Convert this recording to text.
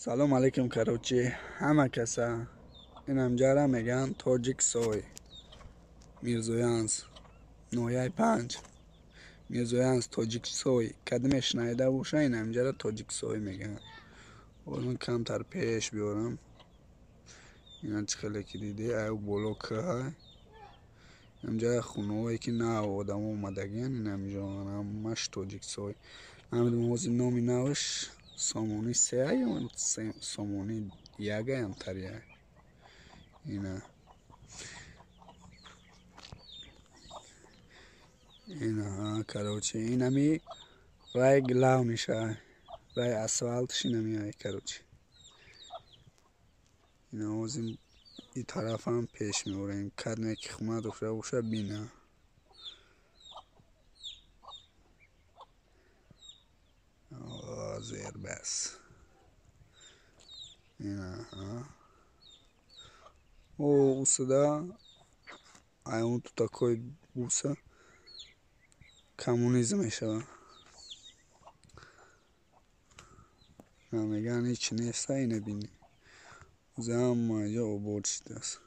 Салом алейкум, короче, ҳама каса. Инамҷара мегӯянд Тоҷиксой, Мирзоянс, ноҳияи 5. Мирзоянс, Тоҷиксой. Кадиме шунаида боша, инамҷара Тоҷиксой мегӯянд. Озман камтар пеш биёрам. Ина чӣ хеле ки дидӣ, аю боло кӯҳай. Инамҷа хонаҳое ки нав одамо омадагиянд, инамҷо ҳамаш Тоҷиксой. Намедонам, ҳозир номи наваш Сомони сеа ё Сомони ягаям тария. Ина. Ина, короче, инами рай главниша, рай асфалтш инами ай, короче. Ина ҳозир и тарафам пеш меорем. Кадме ки хона дошта боша, бина. Зербас. Ина, о, усуда, ай он ту такой буса коммунизм мешава. Мегӯянд, ҳеч неста, ина бини. Ҳама ҷо обод шудааст.